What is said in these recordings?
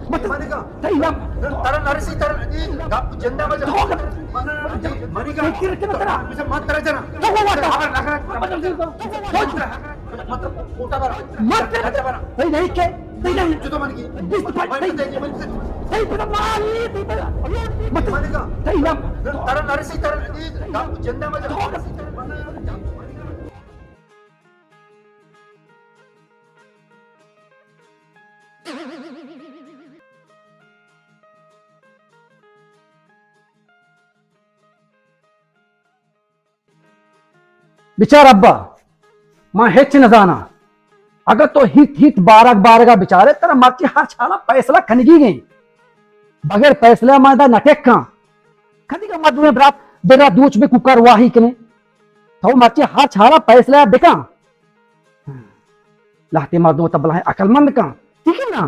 مت، تئی نام۔ ترا نرسی، ترا اے گپ جندا مجا۔ تو گپ۔ منی گپ۔ فکر کن ترا۔ مجھے مت ترا جنا۔ تو کو واتا۔ مت۔ کوٹا برا۔ مت۔ تئی نہیں کہ، تئی نہیں۔ جو تو من کی۔ بیس پانچ۔ تئی، تئی پتا مالی، تئی پتا۔ مت۔ منی گپ۔ تئی نام۔ ترا نرسی، ترا اے گپ جندا مجا۔ تو گپ۔ بچار ابا، ما ہچ نہ زاناں۔ اگاں تو ہیت ہیت بارگ بارگا بچارے، ترا مرچی ہر حالا فیصلہ کنگی گئیں۔ بغیر فیصلہ ما دا نہ ٹکاں۔ کدی کا مردمے برات درا دوچ بے کوکار واہی کنے۔ تو مرچی ہر حالا فیصلہ بکاں۔ لہتے مردم تا بلاہیں عقل مند کاں۔ ٹھیک ہے نا؟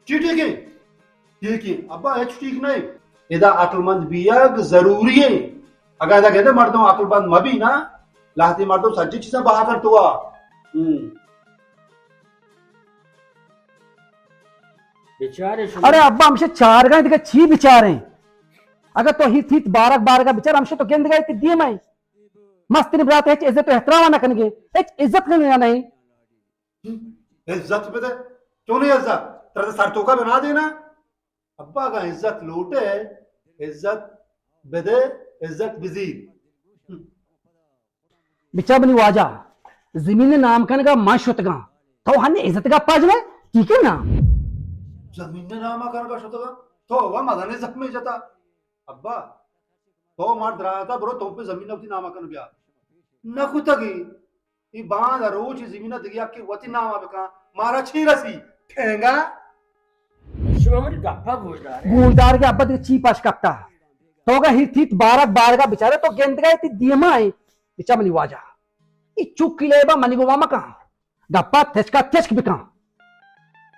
چی ٹھیک ہے؟ ٹھیک ہے۔ ابا ہچ ٹھیک نہیں۔ ادا عقل مند بیگ ضروری ہے۔ اگر ادا کہتے مردم عقل مند مبی نا، لہتے مردم سجے چیزاں بہا کر تو آ۔ ہم۔ بچارے شما۔ ارے ابا، ہمشہ چارگاں دیگہ چی بچاریں؟ اگر تو ہیت ہیت بارگ بارگا بچار، ہمشہ تو گندگا تی دیم آئی۔ مستریں برات ہچ عزت و احترام نہ کنگے، ہچ عزت کنگے نہیں۔ عزت بدے، چونی عزت؟ ترا سر توکا بنا دینا۔ ابا اگاں عزت لوٹے، عزت بدے، عزت بزیر۔ بچا منی واجہ، زمین نام کنگا من شتگاں، تو ہنی عزت گپا جنے، ٹھیک ہے نا؟ زمین نام کنگا شتگاں، تو وا مزنے زخمے جتا۔ ابا، تو مار دراتا برو، تو پہ زمین وتی نام کن بیا۔ نہ کتگی، ای باند روچ زمین دگیا کہ وتی نام بکن، مارا چی رسی؟ ٹھینگا؟ شما منی گپا گوش دارے۔ گوش دار کے ابا دیگہ چی پاش کپتا؟ تو گا ہیت ہیت بارگ بارگا بچارے تو گندگا تی دیما ہے۔ بچا منی واجہ۔ ای چکی لیبا منی گوا مکن۔ گپا تچکا تچک بکن۔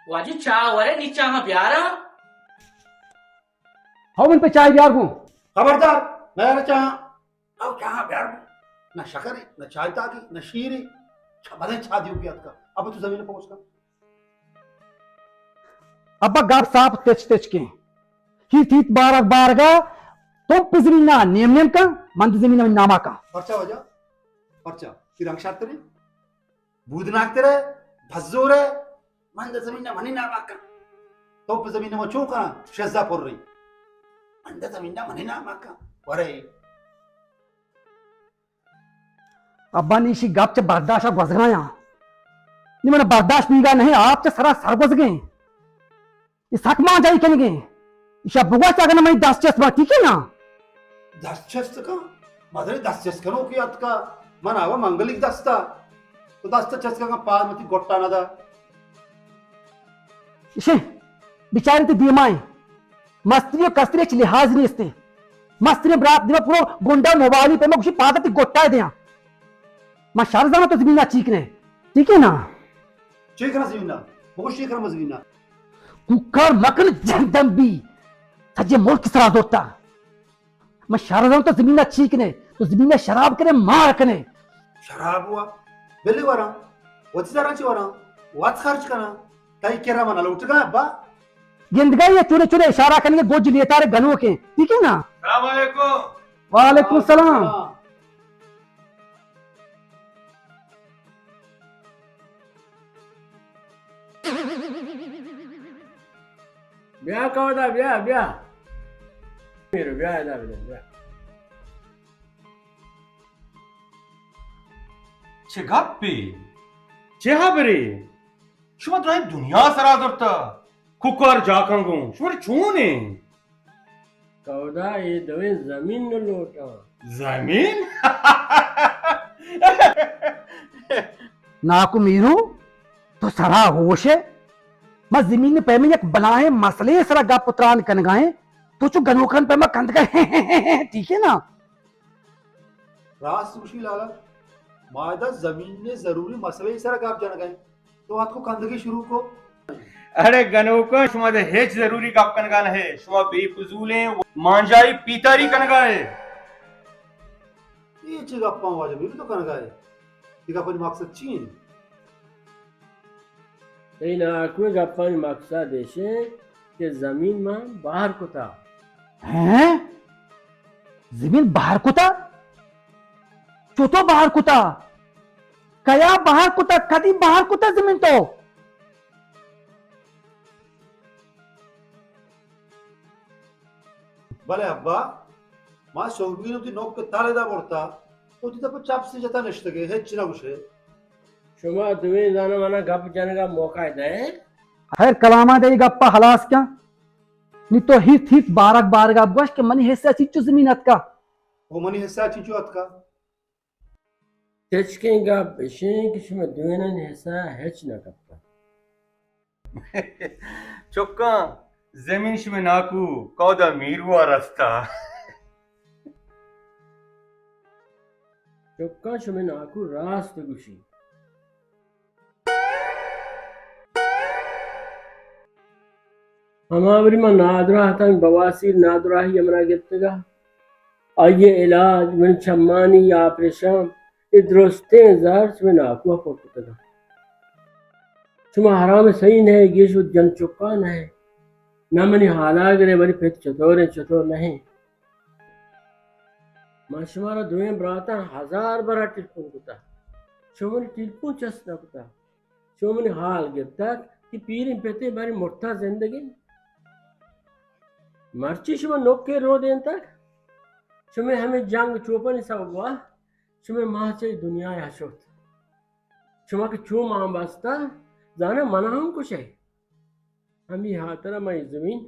واجی چاہ ورے نی چاہاں بیارا۔ ہو من پہ چاہ بیار گوں۔ خبردار، میں چاہاں۔ او چاہاں بیار گوں۔ نہ شکری، نہ چائے تاکی، نہ شیری۔ چا بدن چاہ دیو کی اتکا۔ اب تو زمین پہنچ کر۔ ابا گپ صاف تچ تچ کے۔ ہیت ہیت بارگ بارگا، تو پہ زمین نا نیم نیم کن، من تو زمین نا ناما کن۔ پرچا واجہ؟ پرچا؟ تی رنگ شرط نہیں؟ بودناک ترے، بزورے، من دا زمین نا منی نام آکا۔ تو پہ زمین نا چون کنا؟ شزا پر رہی۔ من دا زمین نا منی نام آکا۔ ورے۔ ابا نی ایشی گپ چہ برداشت ء گوزگایاں۔ نی من برداشت بیگا نہیں، آپ چہ سرا سر گوزگیں۔ اے سک مانجائی کنگیں۔ ایشا بگوش اگن منی دست چست با، ٹھیک ہے نا؟ دست چست کن؟ مدنی دست چست کنو کی اتکا؟ من آوا منگلیک دستا۔ تو دست چست کن، پاد متی گٹا ندا۔ ایشے بیچارے تے دیمائیں۔ مستری و کستری ہچ لحاظ نیستے۔ مستری برات دیما پورو گنڈا موبائلی پہ ما گوشی پادا تی گٹا دیاں۔ ما شر زاناں تو زمینا چی کنے۔ ٹھیک ہے نا؟ چی کنا زمینا؟ بگوش چی کنا زمینا؟ کوکار مکن جہندم بی۔ سجے ملک سرا زورتا۔ من شر زاناں تو زمینا چی کنے؟ تو زمینا شراب کنے، مار کنے۔ شراب ہوا؟ بلی وراں۔ وتی زراں چی وراں؟ وت خرچ کناں۔ تئی کرا من لوٹگا ابا۔ گندگا یہ چورے چورے اشارہ کنگے گوج لیتارے گنوکیں۔ ٹھیک ہے نا؟ السلام علیکم۔ وعلیکم السلام۔ بیا کاودا، بیا، بیا۔ میرو، بیا ادا، بیا، بیا۔ چه گپی؟ چه خبری؟ شما درائیں دنیا سرا زرتا۔ کوکار جاکاں گوں۔ شما چون ایں؟ کاودا اے دوئیں زمین نہ لوٹاں۔ زمین؟ ناکو میرو، تو سرا ہوش ئے؟ ما زمین ء پیمیں یک بلاہیں مسئلے ء سرا گپ ء تران کنگا ایں، تو چو گنوکان پیما کندگا ئے، ٹھیک ہے نا؟ راست گوشی لالا، ما ادا زمین ء ضروری مسئلے ء سرا گپ جنگا ایں۔ تو اتکو کندگی شروع کو۔ اڑے گنوکاں، شما دے ہچ ضروری گپ کنگا نہ ئے، شما بے فضولیں مانجائی پیتاری کنگا ئے۔ اے چے گپاں واجہ میرو تو کنگا ئے؟ اے گپانی مقصد چی انت؟ تئی ناکوئے گپانی مقصد ایش انت کہ زمین ما بہر کتا۔ ہیں؟ زمین بہر کتا؟ چطور بہر کتا؟ کیا بہر کتا؟ کدی بہر کتا زمین تو؟ بلے ابا، ما سہبگین وتی نوک تالے دا برتا، وتی دپ چپسے جتا نشتگے، ہچ نہ گوشے۔ شما دوئیں زانا منا گپ جنگا موقع دے۔ خیر، کلاما دے گپا ہلاس کن۔ نی تو ہیت ہیت بارگ بارگا بگوش کہ منی حصہ چیچو زمین اتکا۔ او منی حصہ چیچو اتکا؟ تچکیں گپ اشیں کہ شما دوئینانی حصہ ہچ نہ کپتا۔ چکاں، زمین شمے ناکو کئودا میروا رستا۔ چکاں، شمے ناکو راست گوشی۔ ہما وری من نادراہ اتاں، بواسیر نادراہی ء منا گپتگ ء۔ آئی ء علاج، من چمانی آپریشن، اے درستیں زر چہ من ناکو ء پر کتگ ء۔ شما حرام سہی نہ ئے، گیش وت جن چکا نہ ئے۔ نہ منی حالا گرے، ولی پت چطور انت، چطور نہ انت۔ من شمارا دوئیں براتاں ہزار برا ٹیلیفون کتا۔ شما منی ٹیلیفون چست نہ کتا۔ چو منی حال گپتگ کہ پیریں پتے باریں مرتا زندگ انت۔ مرچی شما نوکیں رو دینتگ، شمے ہمے جنگ چوپانی سبب ء شمے ماہ چہ دنیا ء شت۔ شما کہ چو مان بستا، زانا منا ہم کشے۔ ہمی ہاترا من اے زمین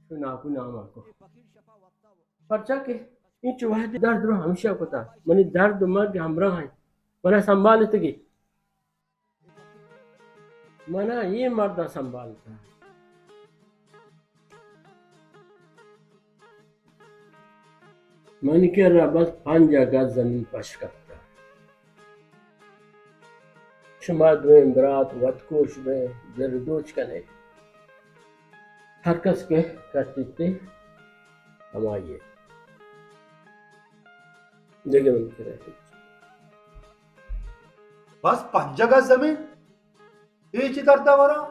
شمے ناکو نام ء کو۔ پرچا کہ اینچو وہدی درد رو ہمشہ کتا، منی درد و مرگ ہمراہ انت، منا سنبھالتگی۔ منا اے مرد ء سنبھالتا۔ منی کرا بس پنجاہ گز زمین پش کپتا۔ شما دوئیں برات وت کوش بئے، دل دوچ کنے۔ ہر کس کہ کٹیتے ہمائی ء۔ دگہ من کرا ہچ۔ بس پنجاہ گز زمین؟ اے چی درد ء وراں؟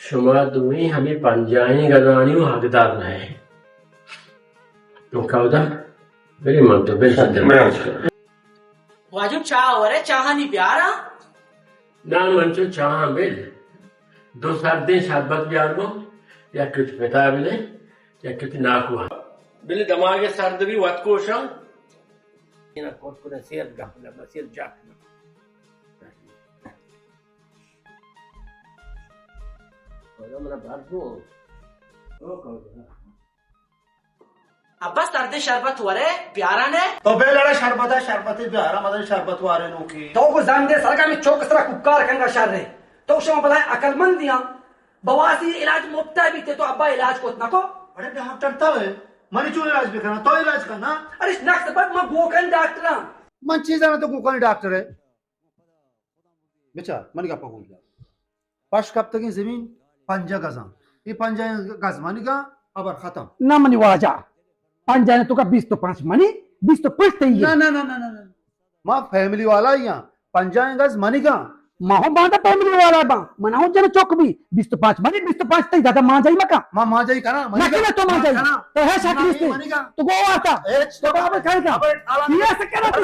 شما دوئیں ہمے پنجاہیں گزانی و حقدار نہ ئے۔ تو کئودا؟ بلے من تو بل۔ واجو چاہ ورے، چاہانی بیاراں؟ ناں من چو چاہاں بل۔ دو سردیں شربت بیار گوں، یک وتی پتا بدے، یک وتی ناکو ء۔ بلے دماغ سرد بی وت کوشاں۔ اینا کور کنے سیر گپ نہ، سیر جاک نہ۔ خدا منا بر گو۔ او خدا۔ ابا سردیں شربت ورے، بیاراں ئے؟ تو بے لڑا شربت ء، شربت بیارا، مدن شربت وارے نوکی۔ تو کو زن دے سرگا میں چوک سرا کوکار کنگا شر ہے۔ تو شما بلائیں عقل مندیاں۔ بواسیر علاج مفت ء بیتے تو ابا علاج کت نکو۔ اڑے ڈاکٹر تو ہے، منی چون علاج بکنا، تو علاج کرنا۔ اڑے نقص بد ما گوکن ڈاکٹراں۔ من چیزاں تو گوکن ڈاکٹر ہے۔ بچار، منی گپ ء گوش دار۔ پش کپتگیں زمین پنجاہ گزاں۔ اے پنجاہ گز منیگاں، ابر ختم۔ نہ منی واجہ، پنجاہ نے تو کا بیست و پانچ منی، بیست و پانچ تئی ہے۔ نہ، نہ، نہ، نہ، نہ، نہ۔ ما فیملی والا ہی ہاں، پنجاہ گز منیگاں۔ ما ہوں باندا فیملی والا باں، من ہوں جن چوک بھی، بیست و پانچ منی، بیست و پانچ تئی، دادا مانجائی مکا۔ ما مانجائی کنا، نہ منیگاں۔ کنا تو مانجائی۔ کنا۔ تو ہے شاکر ما استے۔ منیگاں۔ تو گو آتا۔ اے تو بابا کھائے گا۔ ابے، آلا یہ ایسا کہنا تھا۔